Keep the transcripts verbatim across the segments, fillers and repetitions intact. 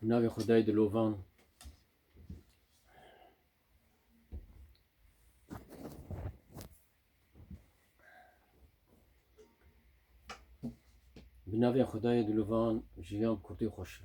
Bi navê Xwedayê dilovan. Bi navê Xwedayê dilovan, jiyan bi kurtî xweş e.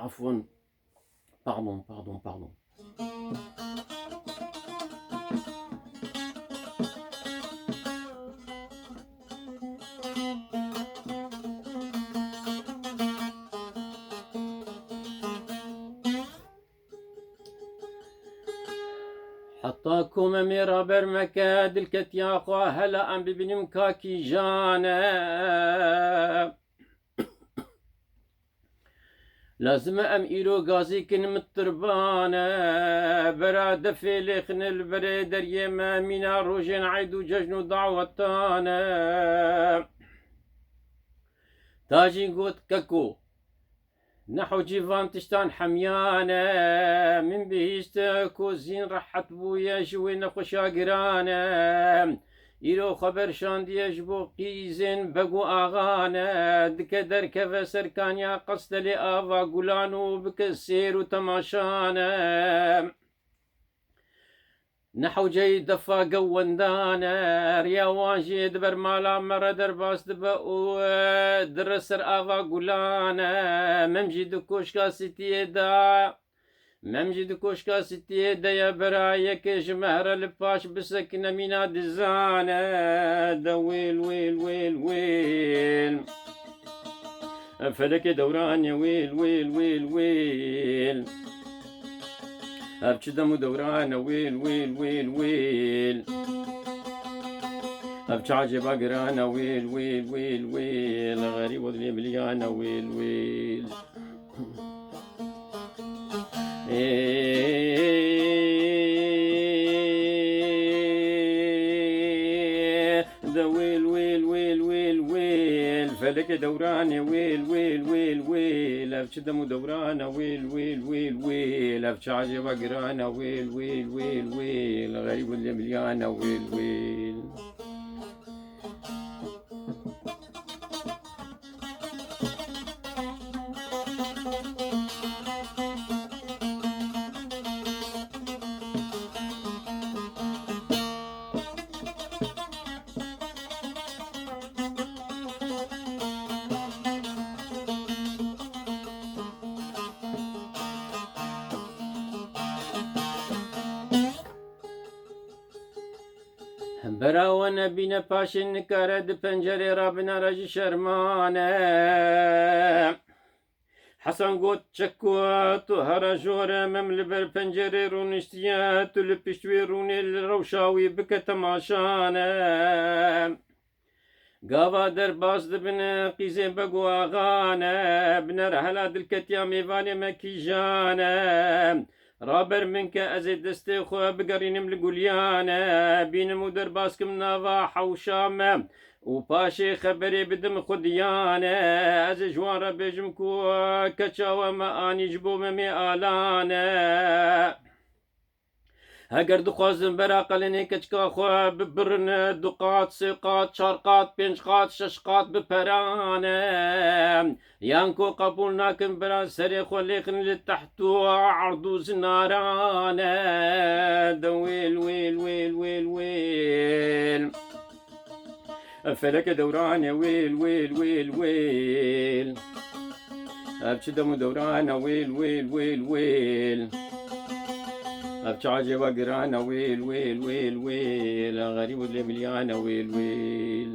Afwan. Pardon, pardon, pardon. Heta ku Memê raber meke, dilketiya xwe hela em bibînim ka kîjan e. Lazim e em îro gazî kin min tirban e. Bera defê lêxine li berê deriyê me, mîna rojên eyd û cejn û dawetan e. Ta jî got keko, Nehewcî van tiştan hemiyan e. Min bihîst ku Zîn rehet bûye ji wê nexweşa giran e. Îro xeber şandiye ji bo qîzên beg û axan e. Dike derkeve ser kaniya qestelê ava gulan û bike sêr û temaşan e. Nehewceyî defa gew wendan e, riya wan jî di ber mala me re derbas dibe û, e, dire ser ava gulan e. Mem jî di koşka sitiyê de, Mem jî di koşka sitiyê de ye, bera yekê ji me here li paş bisekine mîna dizan e. De wêl, wêl, wêl, wêl. Ev felekê dewran e wêl, wêl, wêl, wêl. Ev çi dem û dewran e wêl, wêl, wêl, wêl. Ev çi ecêba giran e wêl, wêl, wêl, wêl. Xerîb û dilê miliyan e wêl, wêl. Ê, de wêl, wêl, wêl, wêl, wêl. Felekê dewran e wêl, wêl, wêl, wêl. Ev çi dem û dewran e wêl, wêl, wêl, wêl. Ev çi ecêba giran e wêl, wêl, wêl, wêl. Xerîb û dilê miliyan e wêl, wêl. Hembera we nebîne paşê nikare di pencerê rabinare ji şerman e. Hesen got, çeko tu here jor e, Mem li ber pencerê rûniştiye, tu li pişt wê rûnê li rewşa wî bike temaşan e. Gava derbas dibin qîzên beg û axan e, binere hela dilketiya mêvanê me kîjan e. Raber min ke ez ê destê xwe bigerînim li guliyan e, bînim û derbas kim nava hewşa me û paşê xeberê bidim xudiyan e. Ez ê ji wan re bêjim ku keça we me anî ji bo Memê Alan e. Heger dixwazin bera qelenê keçika xwe bibirin, du qat, sê qat, çar qat, pênc qat, şeş qat biperan e. Yan ku qebûl nakin bera serê xwe lêxin li teht û erd û zinaran e. De wêl, wêl, wêl, wêl, wêl. Ev feleke dewran e wêl, wêl, wêl, wêl. Ev çi dem û dewran e wêl, wêl, wêl, wêl. Ev çaxê va giran e, wêl, wêl, wêl, wêl. Xerîb û dilê milyan e, wêl, wêl.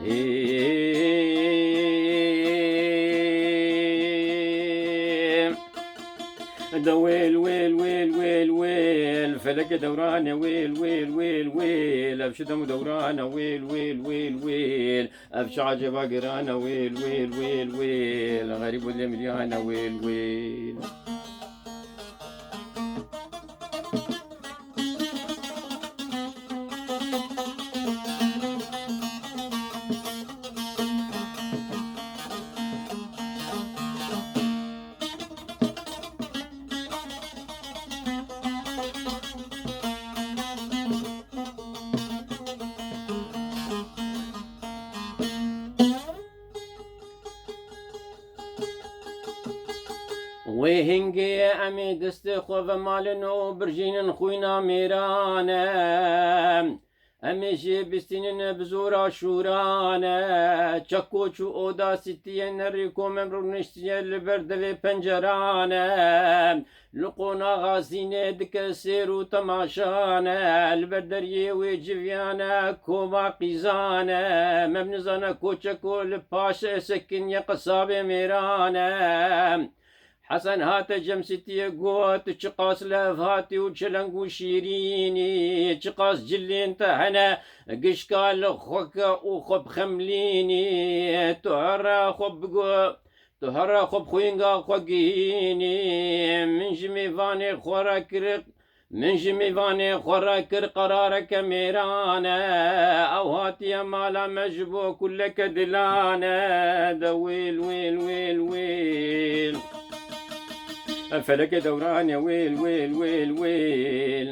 Ê, de wêl, wêl, wêl, wêl, wêl. Felekê dewran e, wêl, wêl, wêl, wêl. Ev çi dem û dewran e, wêl, wêl, wêl, wêl. Ev çaxê va giran e, wêl, wêl, wêl, wêl. Xerîb û dilê milyan e, wêl, wêl. Wê hingê em ê destê xwe vemalin û birjînin xwîna mêran e. Em ê jê bistînin bi zora şûran e. Çeko çû oda sitiyê nerî kom em rûniştiye li ber devê penceran e. Li qonaxa zînê dike sêr û temaşan e, li ber deriyê wê civiyane koma qîzan e. Mem nizane koçeko li paş e, sekiniye qesabê mêran e. Hesen hate cem sitiyê got, çiqas levhatî û çeleng û şîrînî, çiqas cilên te hene, gişka li xwe ke û xwe bixemlînî, tu here xwe bigo. Tu here xwe bi xwînga xwe gihînî, min ji mêvanê xwe re kir, min ji mêvanê xwe re kir qerareke mêran e. Ew hatiye mala me ji bo kuleke dilan e. De wêl, wêl, wêl, wêl. Ev felekê dewran e, wêl, wêl, wêl, wêl.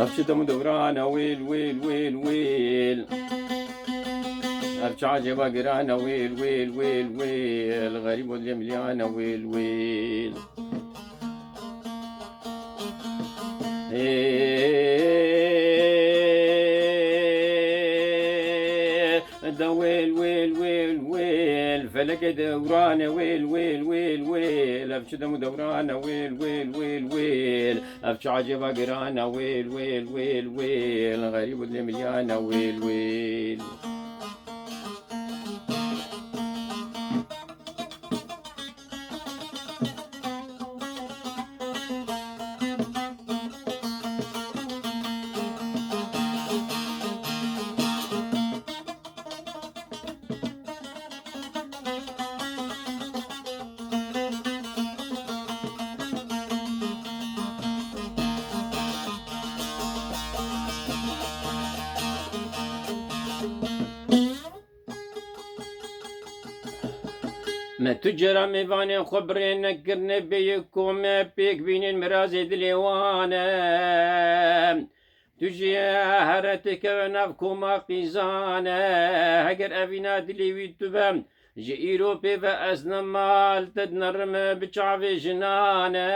Ev çi dem û dewran e, wêl, wêl, wêl, wêl. Ev çaxê va giran e, wêl, wêl, wêl, wêl. Xerîb û dilê milyan e, wêl, wêl. Ê, de wêl, wêl, wêl, wêl. Felekê dewran e, wêl, wêl, wêl, wêl. Ev çi dem û dewran e, wêl, wêl, wêl, wêl. Ev çaxê va giran e, wêl, wêl, wêl, wêl. Xerîb û dilê milyan e, wêl, wêl. Me tu cara mêvanên xwe bi rê nekirine, bêyî ku me pêk bînin mirazê dilê wan e. Tu jî here têkeve nav koma qîzan e. Heger evîna dilê wî tu be, ji îro pê ve ez ne mal te dinerim bi çavê jinan e.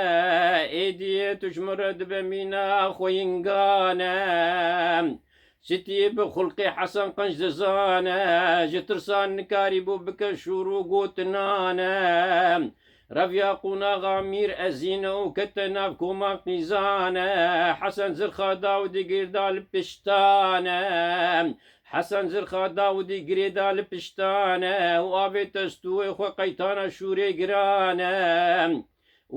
Êdî tu ji min re dibe mîna xweyingan e. Sitî bi xulqê Hesen Qenc dizane, ji tirsan nikarîbû bike şûr û gotinan e. Reviya qonaxa Mîr Ezîn û kete nav koma qîzan e. Hesen zirxa Dawidî girêda li piştan e. Hesen zirxa Dawidî girêda li piştan e û avê testûyê xwe qeytana şûrê giran e.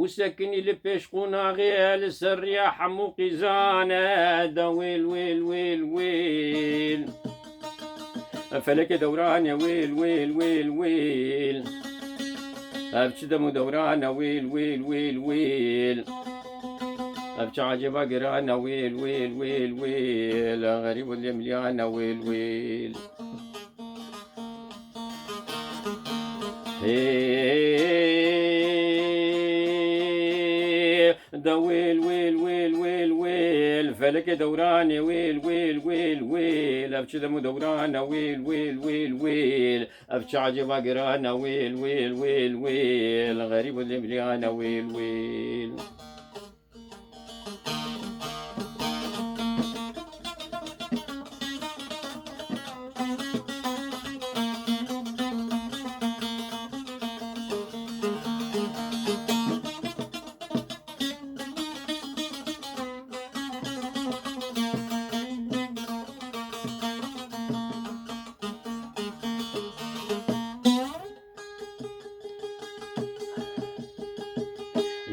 Û sekinî li pêş qonaxê li ser riya hemû qîzan e. De wêl, wêl, wêl, wêl. Ev felekê dewran e, wêl, wêl, wêl, wêl. Ev çi dem û dewran e, wêl, wêl, wêl, wêl. Ev çi ecêba giran e, wêl, wêl, wêl, wêl. Xerîb û dilê milyan e, wêl, wêl. Hê, de wêl, wêl, wêl, wêl, wêl. Felekê dewran e, wêl, wêl, wêl, wêl. Ev çi dem û dewran e, wêl, wêl, wêl, wêl. Ev çi ecêba giran e, wêl, wêl, wêl, wêl. Xerîb û dilê milyan e, wêl, wêl.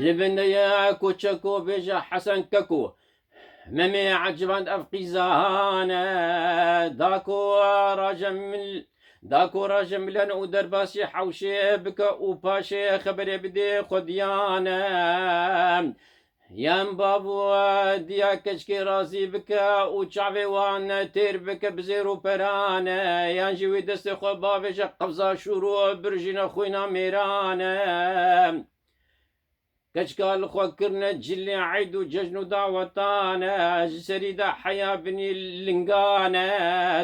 Li bin de ye ku çeko bêje Hesen Keko. Memê eciband ev qîzan e. Da ku raje mil-, da ku raje milan û derbasî hewşê bike û paşê xeberê bidê xwediyan e. Yan bavû diya keçkê razî bike û çavê wan têr bike bi zêr û peran e. Yan jî wî destê xwe bavêje qevza şûr û birjîne xwîna mêran e. Keçika li xwe kirine cilê eyd û cejn û dawetan e, ji serî de heya binî lingan e,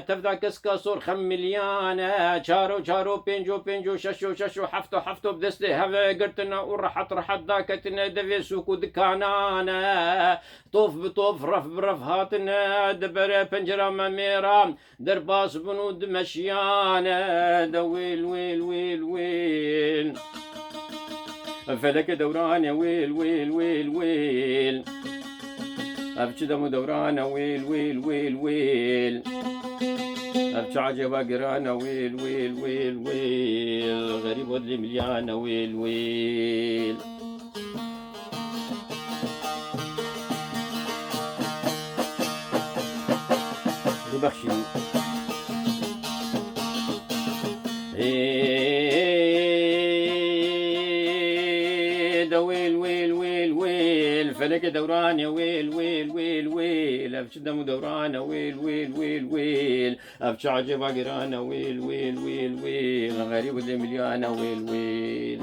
tev de keska sor xem milyan e, çar û çar û pênc û pênc û şeş û şeş û heft û heft û bi destê hev girtine û rehet rehet daketine devê sûk û dikanan e, tof bi tof, ref bi ref hatine di ber pencera Memê re. Derbas bûn û dimeşiyane de wêl, wêl, wêl, wêl. Feleke dewrane wêl, wêl, wêl, wêl. Ev çi dem û dewrane wêl, wêl, wêl, wêl. Ev çi ecêba girane wêl, wêl, wêl, wêl. Xerîb û dilê miliyane wêl, wêl. Bibexşî. Ê, de wêl, wêl, wêl, wêl. Felekê dewran e wêl, wêl, wêl, wêl. Ev çi dem û dewran e wêl, wêl, wêl, wêl. Ev çi ecêba giran e wêl, wêl, wêl, wêl. Xerîb û dilê miliyan e wêl, wêl.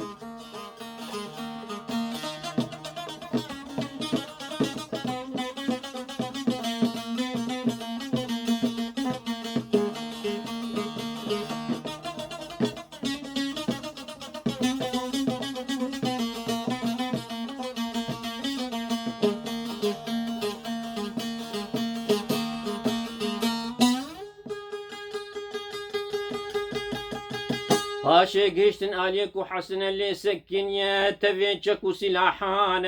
Paşê gihiştin aliyê ku Hesen lê sekiniye, tevê çek û silahan e.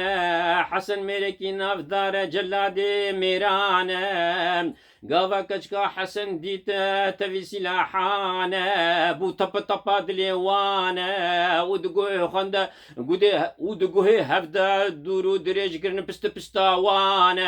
Hesen mêrekî navdar e, celadê mêran e. Gava keçika Hesen dît, e, tevî silahan e. Bû tepe tepa dilê wan e. Û di guhê xwe de, gudê, û di guhê hev de dûr û dirêj kirin piste pista wan e.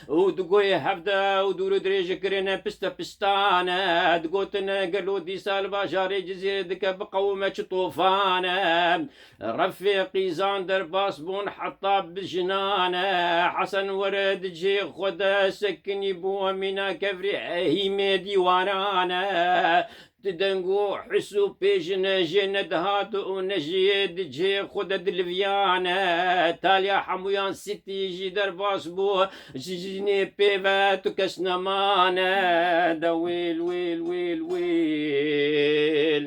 Û di guhê hev de û dûr û dirêj kirin piste pistan e. Digotin, gelo dîsa li bajarê Cizîrê dike biqewime çi tofan e. Refê qîzan derbas bûn heta bi jinan e. Hesen were di cihê xwe de sekinî bû mîna kevrî hîmê dîwaran e. Di deng û his û pêjine jê nedihat û ne jiyê di cihê xwe de diliviyane. Taliya hemûyan sitî jî derbas bû. Ji jinê pê ve tu kes nemane. De wêl, wêl, wêl, wêl.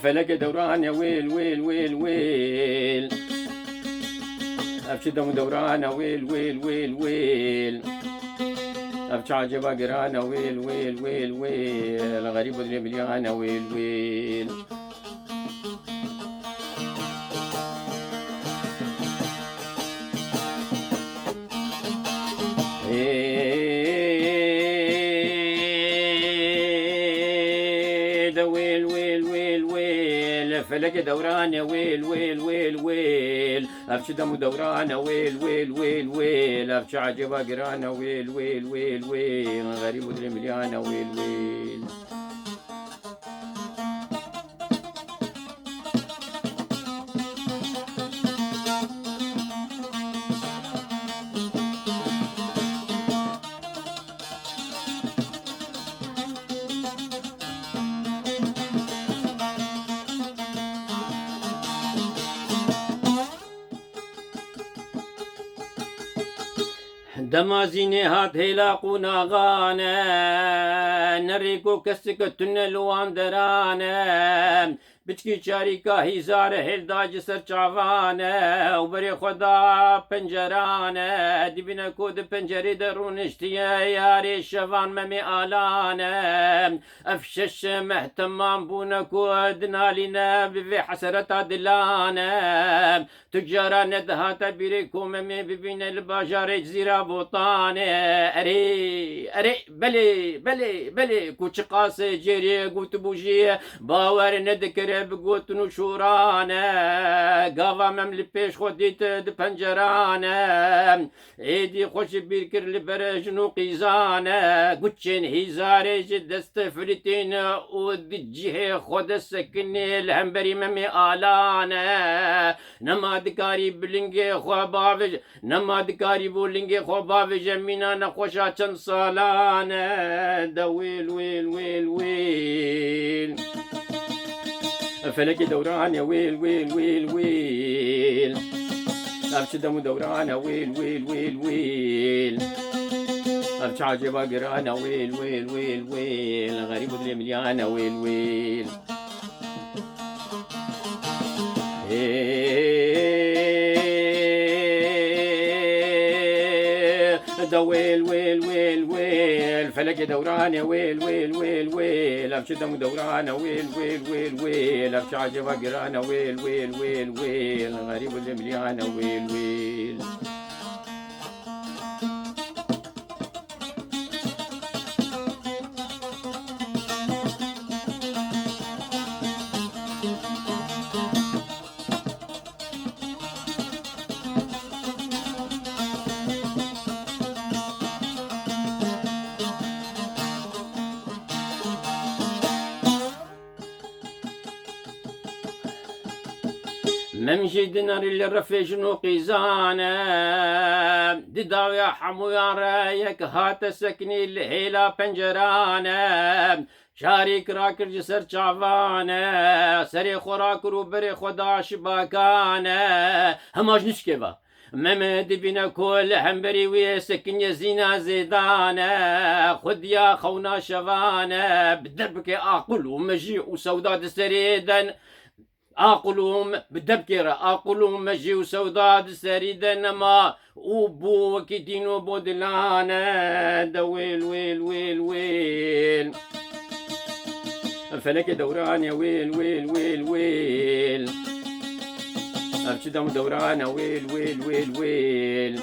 Felekê dewran e wêl, wêl, wêl, wêl. Ev çi dem û dewran e wêl, wêl, wêl, wêl. Ev çi ecêba giran e wêl, wêl, wêl, wêl. Xerîb û dilê miliyan e wêl, wêl. Ê, de wêl, wêl, wêl, wêl. Felekê dewran e wêl, wêl, wêl, wêl. Ev çi dem û dewran e wêl, wêl, wêl, wêl. Ev çi ecêba giran e wêl, wêl, wêl, wêl. Xerîb û dilê miliyan e wêl, wêl. Dema zî nêhat hêla qûnaxan e, nerî ku kesik tune li wan deran e. Piçkî çarîka hîzar hêl da ji ser çavan e û berê xwe da penceran e. Dibîne ku di pencerê de rûniştiye yarê şevan Memê Alan e. Ev şeş meh temam bûne ku dinalîne bi vê hesereta dilan e. Tu cara nedihate bîrê ku Memê bibîne li bajarê Cizîra Botanê. Erê, erê, belê, belê, belê, ku çiqas cêrê gotibû jî bawer nedikir. bi gotin û şoran e. Gava mem li pêş xwe dît di penceran e. Êdî xwe ji bîr kir li ber jin û qîzan e. Guçên hîzarê ji dest filitîn û di cihê xwe de sekinê li hemberî Memê Alan e. Nema dikarî bi lingê xwe bavêje, nema dikarî bo lingê xwe bavêje, mîna nexweşa çend salan e. De wêl, wêl, wêl, wêl. Felekê dewran e, wêl, wêl, wêl, wêl. Ev çi dem û dewran e, wêl, wêl, wêl, wêl. Ev çi ecêba giran e, wêl, wêl, wêl, wêl. Xerîb û dilê milyan e, wêl, wêl. Ê, de wêl, wêl, wêl, wêl. Felekê dewran e, wêl, wêl, wêl, wêl. Ev çi dem û dewran e, wêl, wêl, wêl, wêl. Ev çi ecêba giran e, wêl, wêl, wêl, wêl. Xerîb û dilê milyan e, wêl, wêl. Mem jî dinarî li refê jin û qîzan e. Di dawiya hemûyan re yek hate sekinî li hêla penceran e. Çarîk rakir ji ser çavan e. Serê xwe rakir û berê xwe da şibakan e. Hema ji nişkê ve. Mem dibîne ku li hemberî wî sekiniyê zîna zêdan e, xwediya xewna şevan e, bi derbikê aqil û mejî û sewda di serê de n-, aqil û me-, bi derbikê re aqil û mejî û sewda di serî de nema û bû wekî dîn û bo dilan e, de wêl, wêl, wêl, wêl. Felekê dewran e, wêl, wêl, wêl, wêl. Ev çi dem û dewran e, wêl, wêl, wêl, wêl.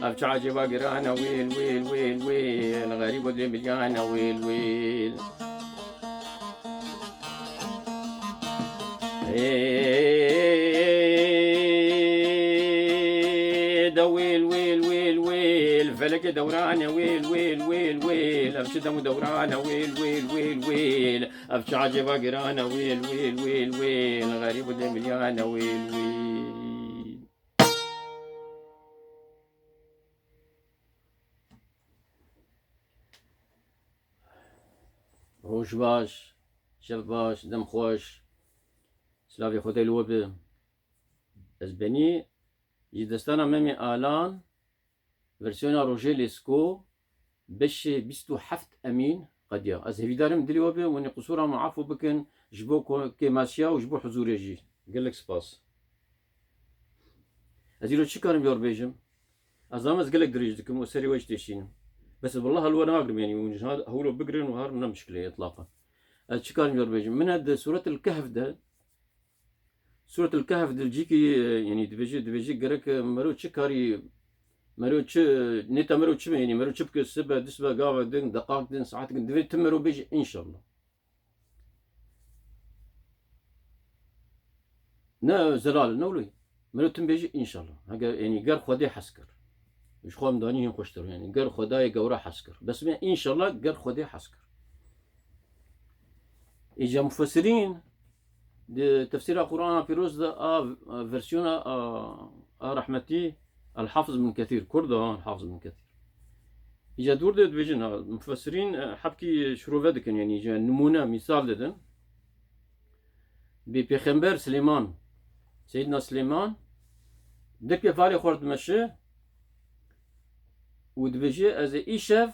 Ev çi ecêba giran e, wêl, wêl, wêl, wêl. Xerîb û dilê milyan e, wêl, wêl. Ê, de wêl, wêl, wêl, wêl. Felekê dewran e, wêl, wêl, wêl, wêl. Ev çi dem û dewran e, wêl, wêl, wêl, wêl. Ev çi ecêba giran e, wêl, wêl, wêl, wêl. Xerîb û dilê milyan e, wêl, wêl. Roj baş, şev baş, dem xweş. Silavê Xwedê li we be. Ez benî ji destana Memê Alan versiyona Rojê Lêsko beşê bîst û heft Emîn qediya. Ez hêvîdar im dilê we be, hûn ê qisûra min efû bikin ji bo ko-, kêmasiya û ji bo huzûrê jî. Gelek spas. Ez îro çi karim yor bêjim? Ez zanim ez gelek dirêj dikim û serê we jî têşînim. Bes ez wela li we nagrim, yanî hûn ji hewlo bigirin û her ne mişkile îtlaqan. Ez çi karim yor bêjim? Min e di Sûretil Kehf de, Sûretil Kehf di cîkî, yanî dibêje, dibêje gerek mero çi karî, mero çi, nêta mero çi be, yanî mero çi bike, sibe, dusibe, gavek din, deqak din, saetek din, divê tu mero bêje înşallah. Ne zelal, ne wilo. Mero tim bêjî înşallah. Heger, yanî ger Xwedê hez kir. Ji xwe em danî hîn xweştir, yanî ger Xwedayê gewre hez kir. Bes me înşallah ger Xwedê hez kir. Îca mufesirîn di tefsîra Qur'ana Pîroz de a, a versiyona a, a rehmetî El-Hafiz bin Kethîr, Kurd a El-Hafiz bin Kethîr. Îca dûr de dibêjin, ha, mufesirîn, e, hebkî şirove dikin, yanî îca nimûne, mîsal didin. Bi Pêxember Silêman, Seyyidina Silêman, dikê valê xwe dimeşe û dibêje, ez ê îşev,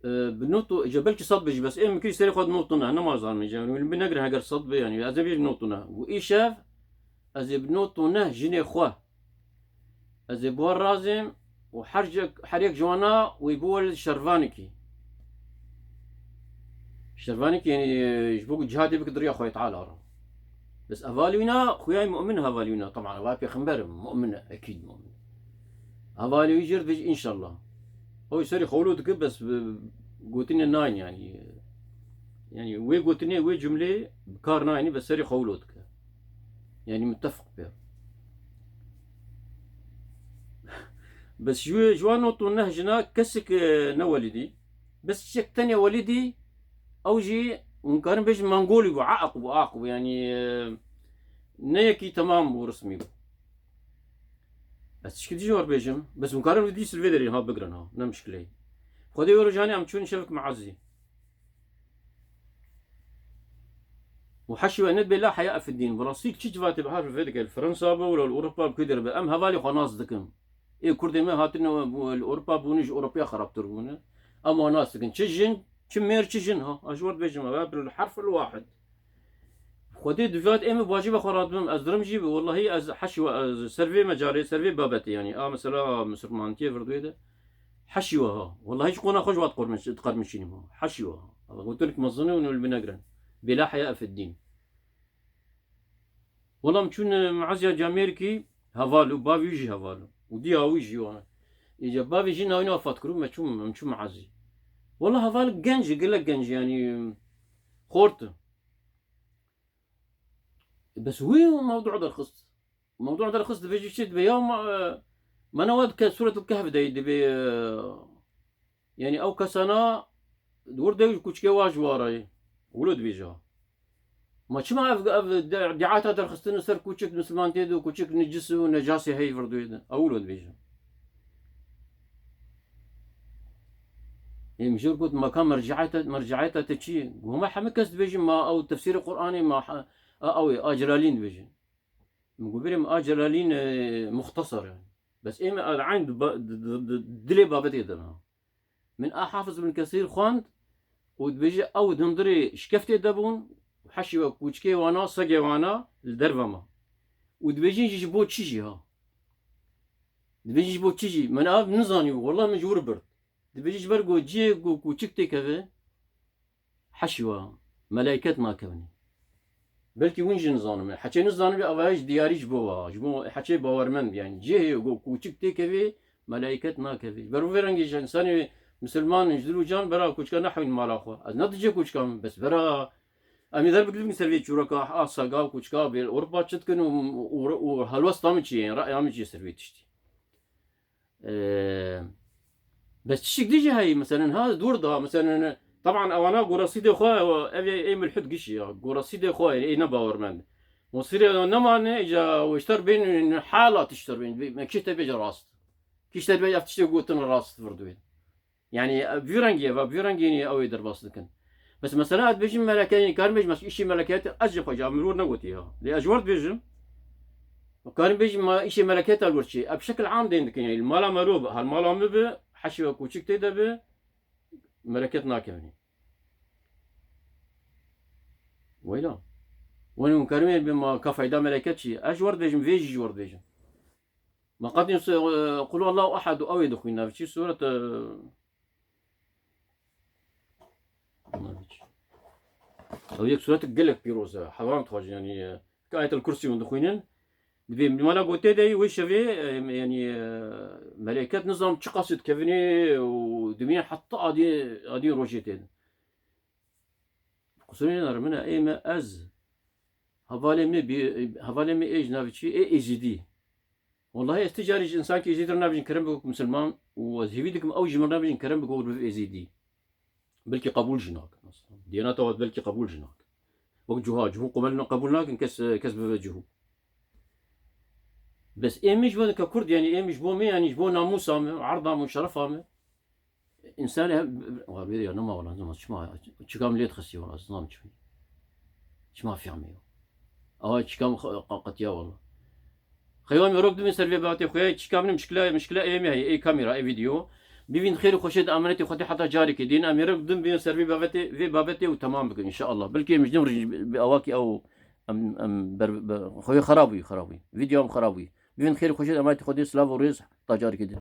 e, bi not û, îca belkî sed bêjî, bes ê min kirî serê xwe di not û neh, nema zanim îca, min bi negirin heger sed be, yanî ez ê bêjim not û neh. Û îşev, ez ê bi not û neh jinê xwe, ez ê bi we razêm û her jek, her yek ji wana wê biwere şervanekî. Şervanekî, yanî, ji bo ku cihadê bike di riya Xwedê Teala re. Bes hevalê wîna, xuyayê mu'min hevalê wîna. Teban, hevalê pêxember, mu'min e, ekîd mu'min. Hevalê wî jê re dibêje înşallah. Ew serê xewlo dike, bes bi, gotinê nayne, yanî. Yani wê gotinê, wê cumlê bi kar nayênî, bi serê xwe wilo dike. Yani mutefeq pê. Bes ji wê, ji wan not û neh jina kesek, e, ne welîdî. Bes çek tenê welîdî, ew jî hûn karin bêjin mengolî bû, aaq bû, aaq bû. Yani, e, ne yekî temam bû, resmî bû. Ez tişkî dî jî wer bêjim. Bes hûn karin wî dî silvê derîn ha, bigrin ha. Ne mişkileyê. Xwedê wê rojanê em çûn şevik meazî. Û heşî we ne dibê la heya fiddîn. Bi rastî çi civatê bi her vê dike. Li Fransa be û li Ewropa bi kû derbe. Em hevalê xwe nas dikin. Ê Kurdê me hatine li Ewropa bûne, ji Ewropaya xerabtir bûne. Em wan nas dikin. Çi jin, çi mêr, çi jin ha. Ez ji we dibêjim, ev bi herf el wahid. Xwedê di vat ê min bacî be xwe radibim. Ez dirim jî bi, wellahî ez heşî we, ez ser vê mecalê, ser vê babetê, yani, a mesela misilmantiyê virdûyê de heşî we ha. Wellahî ji qona xwe ji we diqermin-, diqermişînim ha. Heşî we ha. Ev gotinek mezin e û li min negirin. Bêla heya fiddîn. Wela em çûn, e, meaziya camêrkî heval û bavî wî jî heval û diya wî jî wana. Îca bavê jî navîna wefat kirû, me çû, em çû meazî. Wela heval genc e, gelek genc e, yani, xort e. Bes wî mewdû derxist. Mewdû derxist, dibêjî çi? Dibê ya ma, e, me newa dike Sûretul Kehf de dibê, e, yani ew kesana di wir de kûçikê wa ji wa re ye. Wilo dibêje. Ma çima ev, ev de-, diata derxistin ser kûçik misilman tê de û kûçik necis û necasê hey virdûyê de? Ew wilo dibêje. Ê mijor got, ma ka mercieta, mercieta te çi ye? Got, ma hemî kes dibêjin, ma ew tefsîrê Qur'anê, ma ha-, a, ew ê, a Celalîn dibêjin. Min got, birê min a Celalîn, e, muxtesar e. Bes ê me a eyn di ba-, di, di, di, dilê babetê de ha. Min a Hafiz bin Kesîr xwend û dibêje ew di hundirê şikeftê de bûn û heşî we kûçikê wana, segê wana li derve ma. Û dibêjin jî ji bo çi jî ha? Dibêjin ji bo çi jî? Min ev nizanî, wela min ji wir bird. Dibêjî ji ber ku cihê ku kûçik têkeve, heşî we, melaiket nakevin. Belkî hûn jî nizanin. Heçê nizanin, ev ji diyarî ji bo wa, ji bo heçê bawermend, yani cihê ku kûçik têkevê, melaiket nakevê. Ber vê rengê ji însanê misilman ji dil û can bera kûçika nehewîn mala xwe. Ez ne dicê kûçika min, bes bera em ê derbikivin ser vê çûreka, a sega û kûçika bê Ewropa çi dikin û, û, û helwesta min çi ye, raya min çi ye ser vê tiştî. Ee, bes tişik dî jî heyî, meselen, ha, dûr da, meselen, teban ewana gorasîdê xwe, ev ê, ê milhid gişî ya, gorasîdê xwe, ê ne bawermend. Mosîrê nemane, îca wêşter bên, hala tişter bên, me kişte bêje rast. Kişte bêje ev tiştê gotin rast virdûyê. Yani, ev vî rengî ye, ev vî rengî nîye, ew ê derbas dikin. Bes mesela ez dibêjim meleke, yani karim bêjim, ez îşê melekiyet, ez jî xwe, ca min wir negotiye. Lê ez ji wir dibêjim, karim bêjim, ma îşê melekiyet li wir çi? Ev şekil am tên dikin, yani, li mala me ro bi, hal mala min bi, heşî we kûçik tê de bi, meleket nakevin. Weyla. Wen hûn karim ên bi ma ka fayda meleket çi? Ez ji wir dibêjim, vê jî ji wir dibêjim. Ma qetî se-, e, Qul Allahu Ehad û ew ê dixwîn, nav çi suret, e, nav çi. Ew yek suretek gelek pîroz e. Hewan dixwajin, yani, e, ka Ayetel Kursî hûn dixwînin. Dibê mala gotê de wê şevê, e, yani, e, meleket nizam çi qasî dikevinê û dibînin heta adî, adî rojê tê de. Qusurê nare min e, ê me ez, hevalê me bî, hevalê me ê ji navê çi? Ê Êzîdî. Wellahî ez ti carî ji însankî Êzîdî re nabêjin kerem bike wek misilman û ez hêvî dikim ew ji min re bêjin kerem bike wek êzîdî. Belkî qebûl jî nakin. Diyana te belkî qebûl jî nakin. Wek cuha, cihû qumel qebûl nakin kes, kes bibe cihû. Bes ê min ji bo dike kurd, yani ê min ji bo me, yani ji bo namûsa me, erda me û şerefa me. Însanê hem, wa bêrê ya nema wala, nema çima, çika min lê dixistî wala, ez nizam çi. Çima fehmê yo. Awa çika min qe-, qe-, qetiya wala. Xeywan, em ê rok dibin ser vê babetê xwe, çika min mişkila, mişkila ê me heye, ê kamera, ê video. Bivîn xêr û xweşê di emanetê Xwedê heta carekê din, em ê rok dibin ser vê babetê, vê babetê û temam bikin, inşallah. Belkî em ji din re bi awakî ew, em, em ber, ber, xweyê xerab bûyî, xerab bûyî. Video em xerab bûyî. Bivîn xêr û xweşê di emanetê Xwedê, silav û rêz, heta carekê din.